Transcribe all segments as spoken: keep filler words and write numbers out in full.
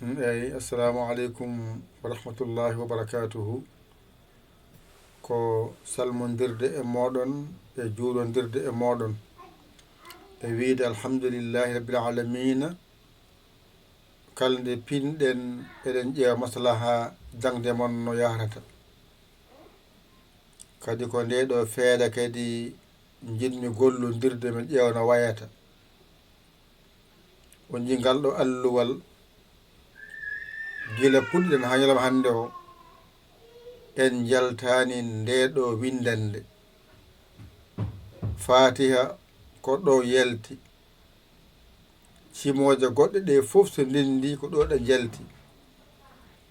Eyi, assalamu aleykum wa rahmatullahi wa barakatuhu. Ko salmondirde e mooɗon e juurondirde e mooɗon e wiide alhamdulillahi rabbil alamina. Kala nde pinɗen eɗen ƴeewa maslaha jaŋde mon no yahrata. Kadi ko nde ɗo feere kadi njiɗmi gollondirde mi ƴeewa no wayata. O nji ngal ɗo alluwal gila puɗɗiɗen haa ñalawma hannde o, en njaltaani nde ɗo winndannde. Fatiha ko ɗo yalti. Cimooje goɗɗe ɗe fof so ndenndi ko ɗo ɗe njalti.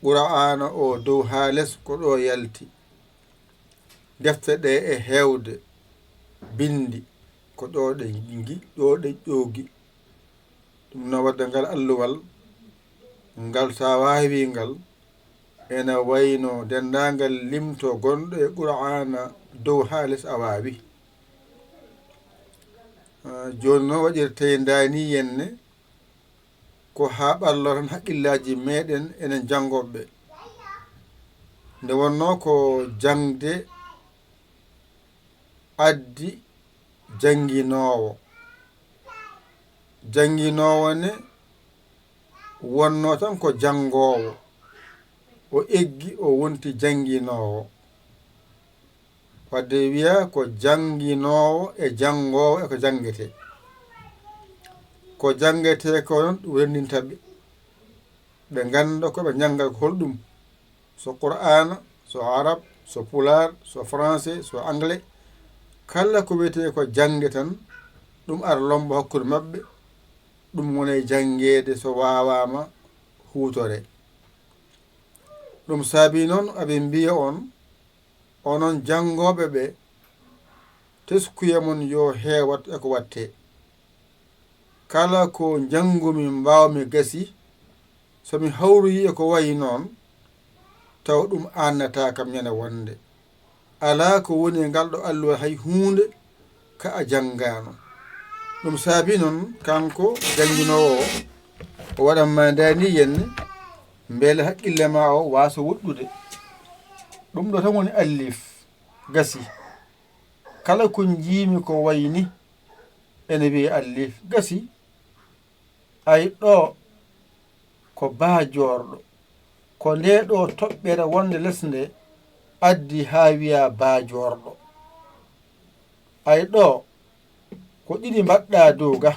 Qur'aana o dow haa les ko ɗo yalti. Defte ɗe e heewde binndi ko ɗo ɗe ngi-, ɗo ɗe ƴoogi. Ɗum noon waɗde ngal alluwal, ngal so a waawii ngal, ena wayno denndaangal limto gonɗo e Qur'aana dow haa les a waawi. Ah, jooni noon waɗirtee ndaani yenne, ko haa ɓallo tan haqqillaaji meeɗen enen janngooɓe. Nde wonnoo ko jaŋde addi jannginoowo. Jannginoowo ne wonnoo tan ko janngoowo. O eggi, o wonti jannginoowo. Wadde wiya ko jannginoowo e janngoowo e ko janngetee. Ko janngetee ko noon ɗum renndinta ɓe. Ɓe ngannda ko ɓe njannga ko holɗum. So Qur'aana, so Arab, so Pulaar, so Français, so Anglais. Kala ko wiyetee ko jaŋde tan, ɗum ara lommbo hakkunde maɓɓe. Ɗum wona e janngeede so waawaama huutoree. Ɗum saabii noon aɓe mbiya on, onon janngooɓe ɓe, teskuya mon yo heewat e ko waɗtee. Kala ko njanngumi mbaawmi gasi, so mi hawroyii e ko wayi noon, taw ɗum aannataa kam ñande wonnde. Alaa ko woni e ngal ɗo alluwal hay huunde ka a janngaano. Ɗum saabii noon kanko jannginoowo o, o waɗan ma ndaani yenne, mbele haqqille ma o waasa woɗɗude. Ɗum ɗo tan woni allif, gasi. Kala ko njiimi ko wayi ni, ene wiyee allif, gasi. Ay ɗo ko baa joorɗo. Ko nde ɗo toɓɓere wonde les nde addi haa wiyaa baa joorɗo. Ay ɗo ko ɗiɗi mbaɗɗaa dow ga.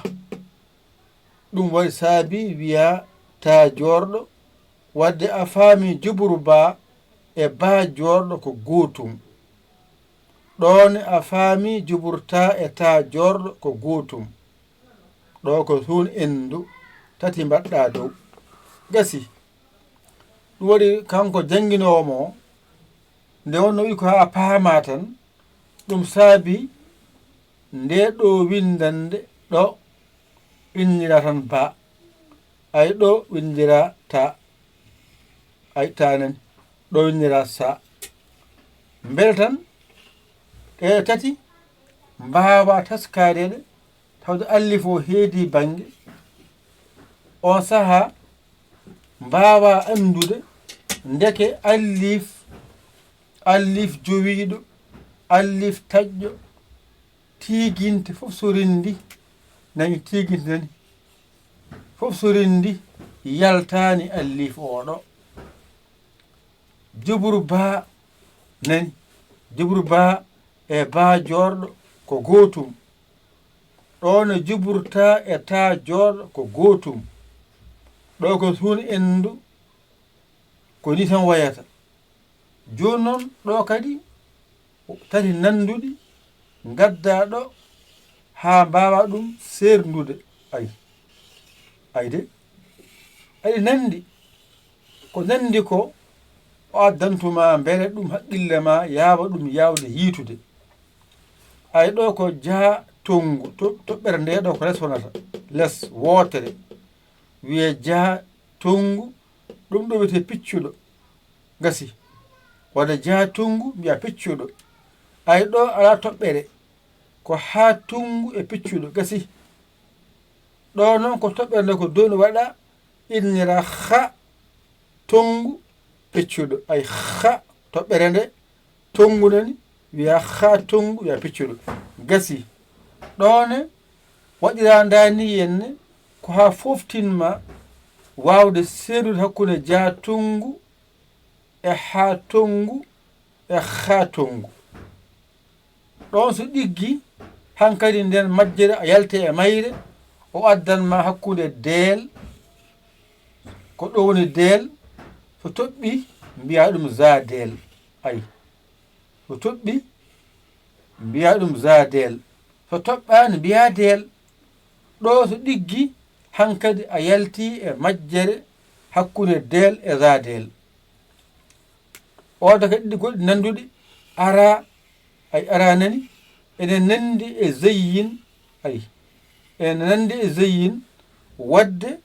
Ɗum waɗi saabi wiyaa taa joorɗo, wadde a faami juburu baa e baa joorɗo ko gootum. Ɗoon a faami juburu taa e taa joorɗo ko gootum. Ɗo ko suun enndu tati mbaɗɗaa dow. Gasi. Ɗum waɗi kanko jannginoowo mo, nde wonno wi ko haa paamaa tan, ɗum saabi nde ɗo winndannde ɗo innira tan baa. Ay ɗo winndira taa. Ay taa nani. Ɗo winndira saa. Mbele tan ɗe tati mbaawa taskaade ɗe, tawde allif o heedi bannge. On sahaa mbaawa anndude ndeke allif, allif jowiiɗo, allif taƴƴo, tiiginte fof so renndi, nani tiiginte nani, fof so renndi yaltaani allif o ɗo. Juburu baa nani, juburu baa e baa joorɗo ko gootum. Ɗo no juburu taa e taa joorɗo ko gootum. Ɗo ko suun enndu, ko ni tan wayata. Jooni noon ɗo kadi tati nannduɗi ngaddaa ɗo haa mbaawa ɗum seerndude. Ay, ay de, aɗi nanndi. Ko nanndi ko o addantu ma mbele ɗum haqqille ma yaawa ɗum yaawde yiitude. Ay ɗo ko jaa tonngu, to-, toɓɓere nde ɗo ko les wonata, les wootere. Wiyee jaa tonngu, ɗum ɗo wiyetee piccuɗo. Gasi. Walla jaa tonngu, mbiya piccuɗo. Ay ɗo alaa toɓɓere. Ko haa tonngu e piccuɗo. Gasi. Ɗo noon ko toɓɓere nde ko dow waɗa, innira xa, tonngu peccuɗo, ay ha toɓɓere nde tonngu nani, wiya ha tonngu, wiya peccuɗo. Gasi. Ɗoone waɗirandaani henne ko haa fooftinma waawde seedude hakkunde jaa tonngu e haa tonngu e haa tonngu. Ɗoon so ɗiggi, hankadi nden majjere a yalte e mayre, o addan ma hakkunde deel, ko ɗo woni deel, so toɓɓi mbiya ɗum za deel. Ay, so toɓɓi mbiya ɗum za deel, so toɓɓaani mbiya deel. Ɗo so ɗiggi, hankadi a yalti e majjere hakkunde deel e za deel. Oda kadi ɗi goɗɗi nannduɗi ara, ay ara nani, ene nanndi e zeyyin, ay, ene nanndi e zeyyin, waɗde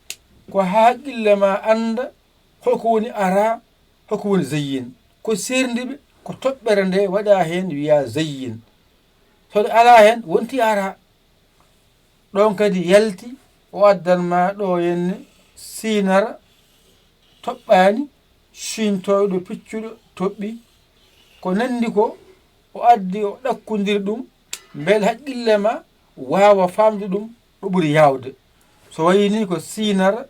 ko haa haqqille ma annda holko woni ara, holko woni zeyyin. Ko seerndi ɓe, ko toɓɓere nde waɗa heen wiya zeyyin. So ɗe alaa heen, wonti ara. Ɗoon kadi yalti, o addan ma ɗo henne siinara toɓɓaani, ciintooyɗo piccuɗo toɓɓi. Ko nanndi ko o addi o ɗakkondiri ɗum, mbele haqqille ma waawa faamde ɗum ɗo ɓuri yaawde. So wayi ni ko siinara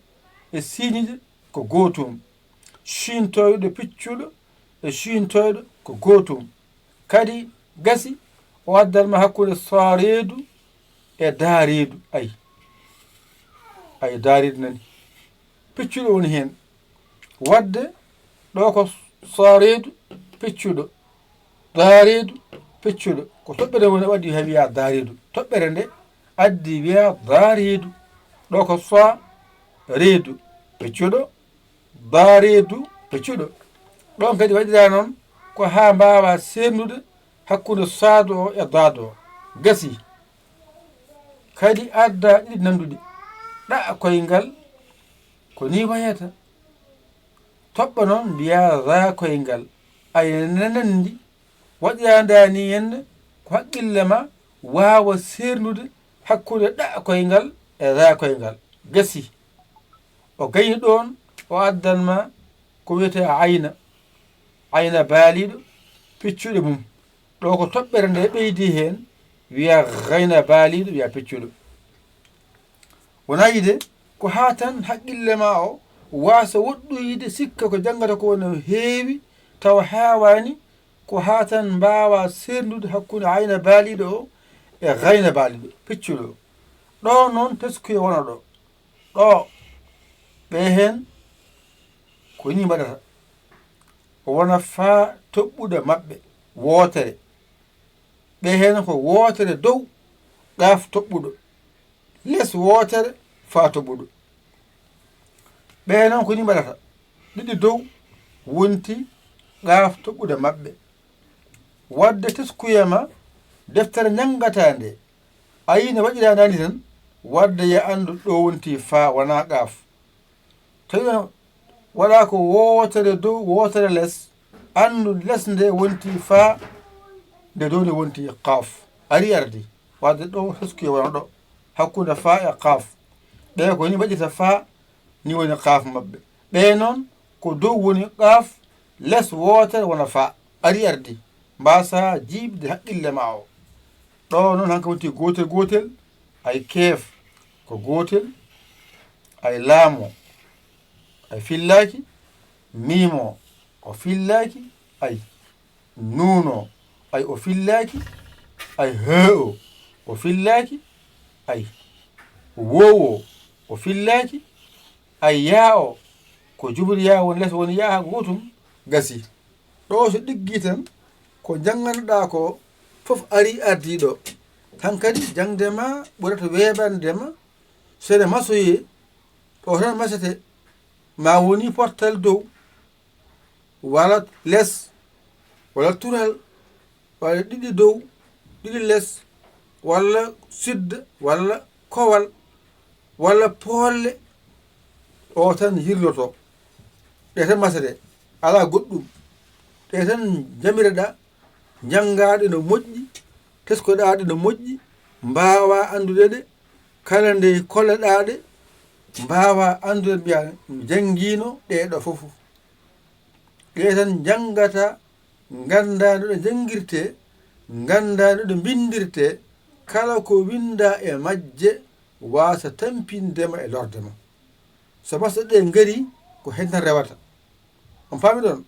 e siiniiɗe ko gootum. Ciintooyɗo piccuɗo e ciintooyɗo ko gootum. Kadi gasi o addan ma hakkunde saareedu e daareedu. Ay, ay daareedu nani. Piccuɗo woni heen. Waɗde ɗo ko saareedu piccuɗo, daareedu piccuɗo. Ko toɓɓere woni waɗi haa wiya daareedu. Toɓɓere nde addi wiya daareedu. Ɗo ko saareedu piccuɗo, daareedu piccuɗo. Ɗoon kadi waɗira noon ko haa mbaawa seerndude hakkunde saado o e daado o. Gasi. Kadi adda ɗiɗi nannduɗi. Ɗa koyngal ko ni wayata. Toɓɓa noon mbiya za koyngal. Ay nanndi waɗirandaani henne ko haqqille ma waawa seerndude hakkunde ɗa koyngal e za koyngal. Gasi. O gayni ɗoon, o addan ma ko wiyetee ayna. Ayna baaliiɗo, piccuɗo mum. Ɗo ko toɓɓere nde ɓeydi heen, wiya gayna baaliiɗo, wiya piccuɗo. Wonaa yiɗde, ko haa tan haqqille ma o waasa woɗɗoyde, sikka ko janngata ko no heewi, tawa heewaani, ko haa tan mbaawa seerndude hakkunde ayna baaliiɗo o e gayna baaliiɗo, piccuɗo. Ɗo noon teskuya wona ɗo. Ɗo, ɓe heen, ko ni mbaɗata. O wona faa toɓɓuɗo maɓɓe, wootere. Ɓe heen ko wootere dow, qaaf toɓɓuɗo. Les wootere, faa toɓɓuɗo. Ɓe noon ko ni mbaɗata. Ɗiɗi dow, wonti qaaf toɓɓuɗo maɓɓe. Waɗde teskuya ma, deftere njanngataa nde. A yii no waɗiraa nani tan, waɗde ya anndu ɗo wonti faa wonaa qaaf. Tawi no waɗaa ko wootere dow, wootere les, anndu les nde wonti faa, nde dow nde wonti qaaf. Ari ardi, waɗde ɗo teskuya wona ɗo, hakkunde faa e qaaf. Ɓe ko ni mbaɗirta faa, ni woni qaaf maɓɓe. Ɓe noon, ko dow woni qaaf, les wootere wona faa. Ari ardi, mbaasaa jiiɓde haqqille ma o. Ɗo noon hanka wonti gootel gootel, ay keef ko gootel, ay laamo, ay fillaaki, miimo o fillaaki, ay nuuno, ay o fillaaki, ay hee o, o fillaaki, ay woowo, o fillaaki, ay yaa o, ko jubri yaa woni les woni yaa gootum, gasi. Ɗo so ɗiggi tan, ko jannganoɗaa ko fof ari ardii ɗo. Hankadi jaŋde ma ɓurata weeɓande ma, so ene masoyee, ɗo tan masete, ma woni portal dow, walla les, walla tural, walla ɗiɗi dow, ɗiɗi les, walla sud, walla kowal, walla poolle, o tan yirloto. Ɗe tan masete, alaa goɗɗum. Ɗe tan njamireɗaa, njanngaa ɗe no moƴƴi, teskoɗaa ɗe no moƴƴi, mbaawaa anndude ɗe, kala nde kolleɗaa ɗe, mbaawaa anndude mbiyaa, mi janngiino ɗee ɗo fof. Ɗe tan njanngata, nganndaa no ɗe njanngirtee, nganndaa no ɗe mbinndirtee, kala ko winndaa e majje waasa tampinde ma e lorde ma. So masɗe ɗee ngarii, ko heen tan rewata. On paami ɗoon?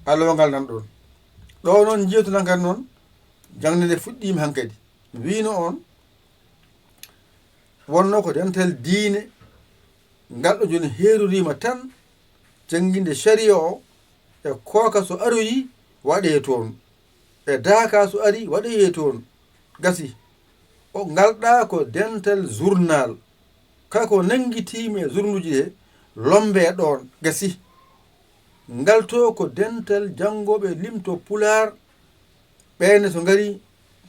Allowangal nan ɗoon. Ɗo noon njiytu nan kadi noon, jaŋde nde fuɗɗiima hankadi. Mi wiyno on, wonno ko dental diine ngal ɗo jooni heeroriima tan, jannginde sariya o, e kooka so aroyi waɗee toon, e daaka so ari waɗee toon. Gasi. O ngal ɗa ko dental journal, kala ko nanngitiima e journuuji he, lombe ɗoon. Gasi. Ngal to ko dental janngooɓe limto pulaar, ɓeene so ngari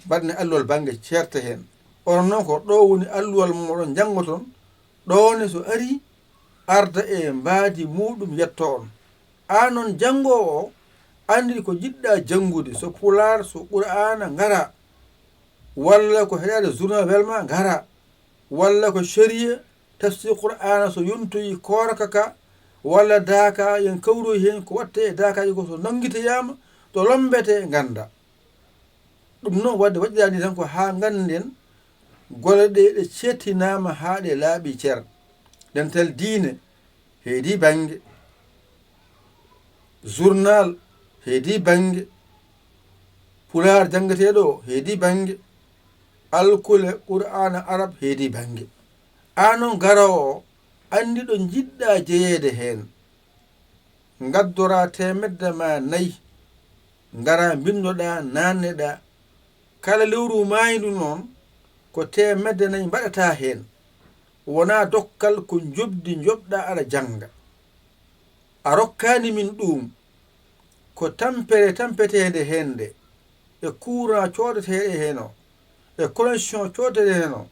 mbaɗne alluwal bannge ceerte heen. Onon noon ko ɗo woni alluwal moɗon njanngoton, ɗoone so ari arda e mbaadi muuɗum yetto on. Aan noon janngoowo o, anndi ko njiɗɗa janngude, so pulaar, so qur'aana ngara, walla ko heɗaade journal welma ngara, walla ko sariya, tafsir qur'aana so yontoyi koorka ka, walla daaka, yen kawroy heen ko waɗtee e daakaaji ko so nanngitoyaama, ɗo lombetee ngannda. Ɗum noon waɗde waɗiraani tan ko haa ngannden golle ɗe ɗe ceettinaama haa ɗe laaɓi cer. Dental diine heedi bannge, journal heedi bannge, pulaar janngeteeɗo o heedi bannge, alkule qur'aana arab heedi bannge. Aan noon garoowo o, anndi ɗo njiɗɗa jeyeede heen. Ngaddoraa teemedde ma nayi, ngaraa mbinndoɗaa, naanneɗaa. Kala lewru maayndu noon, ko teemedde nayi mbaɗataa heen. Wonaa dokkal ko njoɓdi njoɓɗaa aɗa jannga. A rokkaani min ɗuum. Ko tampere tampeteende heen nde, e courant coodeteeɗo heen o, e connexion coodeteeɗo heen o,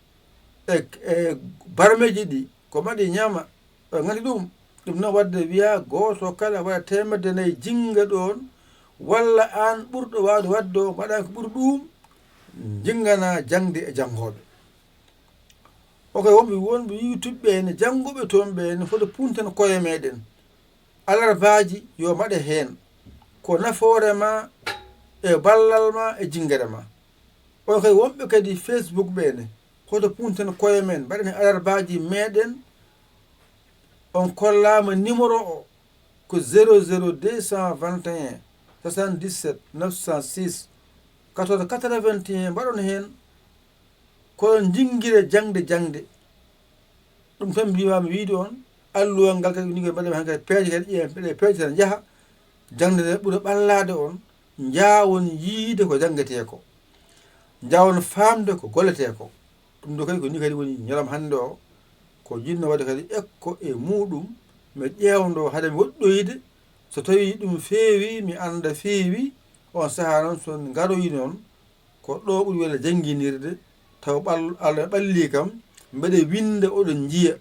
e, e barmeeji ɗi, ko mbaɗi ñama, ɓe nganndi ɗum. Ɗum noon waɗde wiya gooto kala waɗa teemedde nayi jinnga ɗoon, walla aan ɓurɗo waawde waɗde o mbaɗa ko ɓuri ɗum, njinnganaa jaŋde e janngooɓe. Ok, wonɓe, wonɓe YouTube ɓe ne, janngooɓe toon ɓe ne, foti punten koye meɗen. Alarbaaji yo mbaɗe heen. Ko nafoore ma, e ballal ma, e jinngere ma. On kay wonɓe kadi Facebook ɓe ne, hoto punten koye men, mbaɗen alarbaaji meɗen. On kollaama numéro o ko zéro zéro deux cent vingt et un soixante-dix-sept neuf cent six quatorze quatre-vingt-un, mbaɗon heen. Ko on njinngira jaŋde jaŋde. Ɗum tan mbiimaami wiyde on, alluwal ngal kadi ko nii kadi mbaɗen heen kadi peeje kadi, ƴeewen peeje tan njaha, jaŋde nde ɓura ɓallaade on, njaawon yiyde ko janngetee ko, njaawon faamde ko golletee ko. Ɗum ɗo kadi ko nii kadi woni ñalawma hannde o, ko jiɗno waɗde kadi ekko e muuɗum, mi ƴeewndo hade mi woɗɗoyde, so tawii ɗum feewii, mi annda feewii, on sahaa noon so ngaroyi noon, ko ɗo ɓuri welde jannginirde, taw ɓal-, Allah ɓallii kam, mbeɗe winnda oɗon njiya,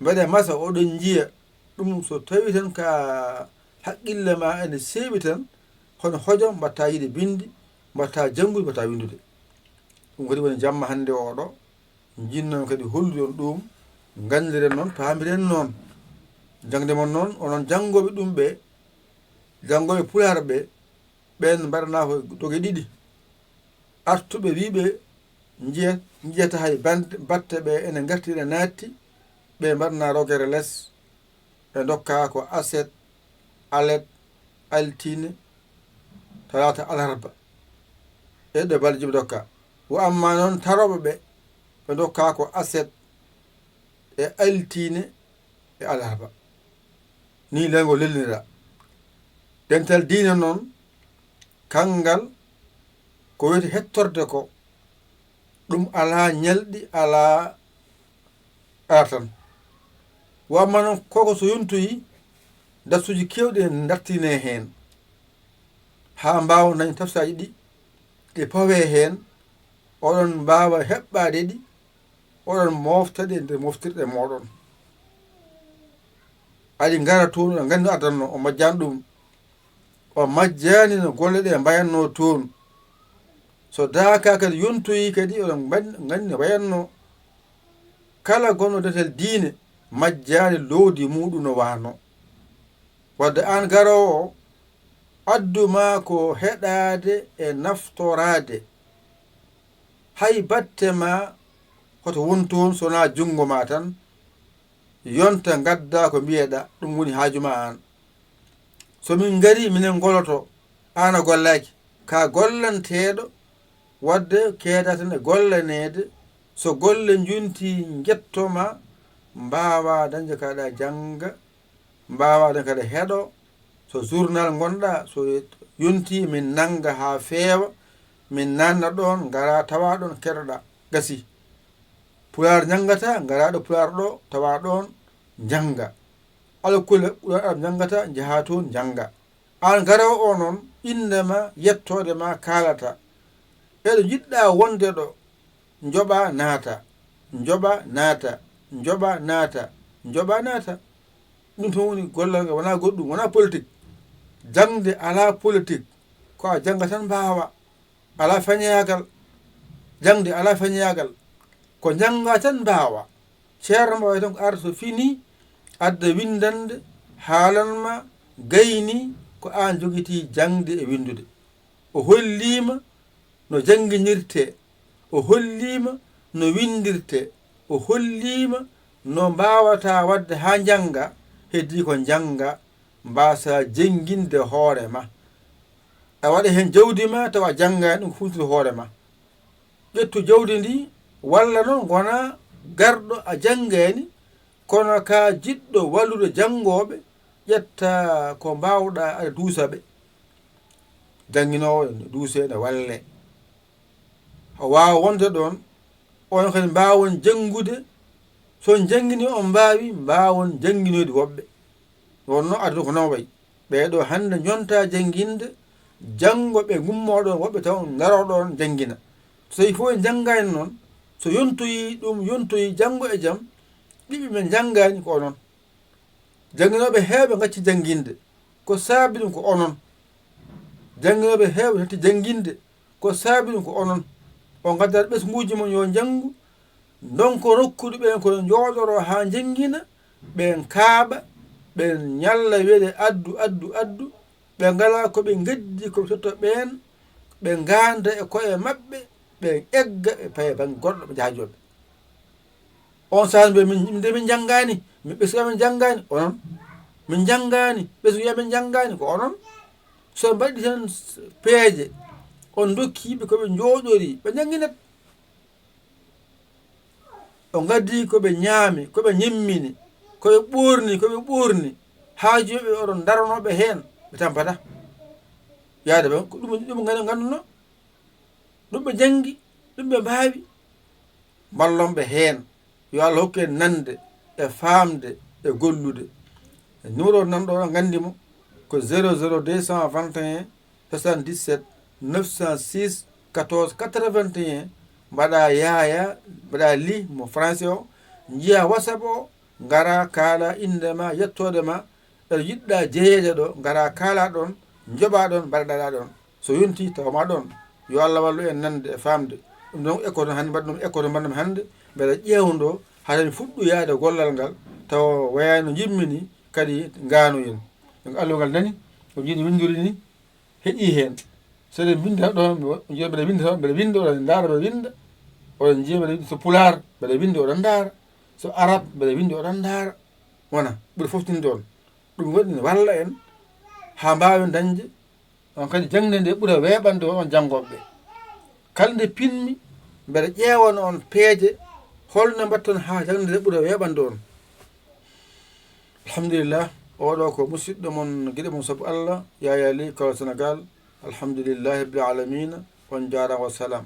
mbeɗe masa oɗon njiya. Ɗum so tawii tan ka haqqille ma ene seeɓi tan, hono hojom mbaɗta yiɗde binndi, mbaɗta janngude, mbaɗta winndude. Ɗum kadi woni jamma hannde o ɗo, njiɗnoon kadi hollude on ɗum, nganndiren noon, paamiren noon. Jaŋde mon noon, onon janngooɓe ɗum ɓe, janngooɓe pulaar ɓe, ɓeen mbaɗanaa ko doge ɗiɗi. Artuɓe wiyɓe njiya-, njiyata hay band-, batte ɓe ene ngarti ene naatti, ɓe mbaɗanaa rogere les, ɓe ndokkaa ko aset, alet, altine, talaata, alarba. E ɗe balɗe jowi ndokkaa. Wo amma noon tarooɓe ɓe, ɓe ndokkaa ko aset, e altine, e alarba. Nii leydi ngo lelnira. Dental diine noon, kanngal ko wiyetee hettorde ko, ɗum alaa ñalɗi, alaa artan. Wo amma noon, koko so yontoyi, darsuuji keewɗi ene ndartinee heen, haa mbaawa dañde tafsiraaji ɗi, ɗi pawee heen, oɗon mbaawa heɓɓaade ɗi, oɗon moofta ɗe nder moftirɗe mooɗon. Aɗi ngara toon, oɗon nganndi no addanno, o majjaani ɗum. O majjaani no golle ɗe mbayatnoo toon. So daaka kadi yontoyi kadi, oɗon mban-, nganndi no wayatnoo. Kala gonɗo dental diine majjaani loowdi muuɗum no waanoo. Wadde aan garoowo o, Addu ma ko heɗaade e naftoraade. Hay batte ma hoto won toon so wonaa junngo ma tan. Yonta ngadda ko mbiyeɗa, ɗum woni haaju ma aan. So min ngari minen ngoloto, aan a gollaaki. Ka gollanteeɗo, wadde keeda tan e gollaneede. So golle njonti njetto ma, mbaawa dañde kaɗa jannga, mbaawa dañde kaɗa heɗo. So journal ngonɗa, so yonti min nannga haa feewa, min naanna ɗoon, ngara tawa ɗoon keɗoɗa, gasi. Pulaar njanngata, ngara ɗo Pulaar ɗo, tawa ɗoon, njannga. Alkule Pulaar Arab njanngata, njaha toon, njannga. Aan garowo o noon, innde ma, yettoode ma kaalata. Eɗo njiɗɗa wonde ɗo, njoɓa naata, njoɓa naata, njoɓa naata, njoɓa naata. Ɗum tan woni gollal ngal, wonaa goɗɗum, wonaa politik. Jaŋde alaa politik, ko a jannga tan mbaawa. Alaa feñoyaagal, jaŋde alaa feñoyaagal. Ko njannga tan mbaawa. Ceerno Mbaye tan ko arata so fini, adda winndannde, haalan ma, gayni, ko aan jogitii jaŋde e winndude. O holliima no jannginirtee, o holliima no winndirtee, o holliima no mbaawata waɗde haa njannga, heddii ko njannga, mbaasa jennginde hoore ma. A waɗa heen jawdi ma tawa a janngaani ɗum ko humpito hoore ma. Ƴettu jawdi ndi, walla noon ngonaa garɗo a janngaani, kono ka jiɗɗo wallude janngooɓe, ƴetta ko mbaawɗa aɗa duusa ɓe. Jannginoowo ene duusee, ene wallee. O waawa wonde ɗoon, oon kadi mbaawon janngude. So on njannginii, on mbaawi, mbaawon jannginoyde woɓɓe. Wonno aduna ko noon wayi. Ɓee ɗoo hannde njonta jannginde, janngo ɓe ngummoo ɗoon, woɓɓe taw ngaroo ɗoon njanngina. So tawii fof en njanngaani noon, so yontoyii ɗum, yontoyii janngo e jam, ɓiɓɓe men njanngaani ko onon. Jannginooɓe heewɓe ngacci jannginde, ko saabi ɗum ko onon. Jannginooɓe heewɓe ngacci jannginde, ko saabi ɗum ko onon. On ngaddat ɓesnguuji mon yo njanngu, ndonko rokkude ɓeen ko njooɗoroo haa njanngina, ɓeen kaaɓa, ɓeen ñalla wiyde addu, addu, addu, ɓe ngalaa ko ɓe ngaddi ko ɓe totta ɓeen, ɓe ngaanda e koye maɓɓe, ɓe egga, ɓe paya bannge goɗɗo, ɓe njaha jooɗo. On saaha mbiya min, min de min njanngaani, min ɓesngu amen njanngaani, onon. Min njanngaani, ɓesngu amen njanngaani, ko onon. So on mbaɗi tan peeje, on ndokki yimɓe ko ɓe njooɗorii, ɓe njannginat. O ngaddi ko ɓe ñaami, ko ɓe ñimmini, ko ɓe ɓoorni, ko ɓe ɓoorni. Haaju ɓe oɗon ndaranoo ɓe heen, ɓe tampataa. Yaade ɓe, ko ɗum, ɗum nganndu-, ngannduno. Ɗum ɓe janngi, ɗum ɓe mbaawi. Mballon ɓe heen. Yo Allah hokku en nande e faamde e gollude. Numéro nan ɗo, on nganndi mo, ko zéro zéro deux cent vingt et un soixante-dix-sept neuf cent six quatorze quatre-vingt-un. Mbaɗa yaaya, mbaɗa li mo français o, njiya WhatsApp o, ngara kaala innde ma, yettoode ma, eɗo yiɗɗa jeyeede ɗo, ngara kaala ɗoon, njoɓa ɗoon, mbaɗa ɗaɗa ɗoon. So yontii, tawa ma ɗoon. Yo Allah wallu en nande e faamde. Ɗum ɗoon école hannde, mbaɗ ɗum école mbaɗ ɗum hannde, mbeɗa ƴeewndo, hade mi fuɗɗoyaade gollal ngal, tawa wayaani no njiɗmi ni, kadi ngaano en. Donc, alluwal ngal nani, ko njiɗmi winndori ni, heƴii heen. So eɗen mbinnda ɗo, mbiɗa, mbeɗa winnda, mbeɗa winnda, oɗon ndaara, mbeɗa winnda, oɗon njiya, mbeɗa winnda, so pulaar, mbeɗa winnda, oɗon ndaara, so arab, mbeɗa winnda, oɗon ndaara. Wona, ɓuri fof tinde on. Ɗum waɗi ne walla en, haa mbaawen dañde, on kadi jaŋde nde ɓura weeɓande on, on janngooɓe ɓe. Kala nde pinmi, mbeɗa ƴeewana on peeje, holno mbaɗton haa jaŋde nde ɓura weeɓande on. Alhamdulillah, oɗo ko musidɗo mon, giɗo mon sabu Allah, Yaya Ly, Kaolack, Sénégal. Alhamdulillahi Rabbil Alamina, on njaaraama, wa salaam.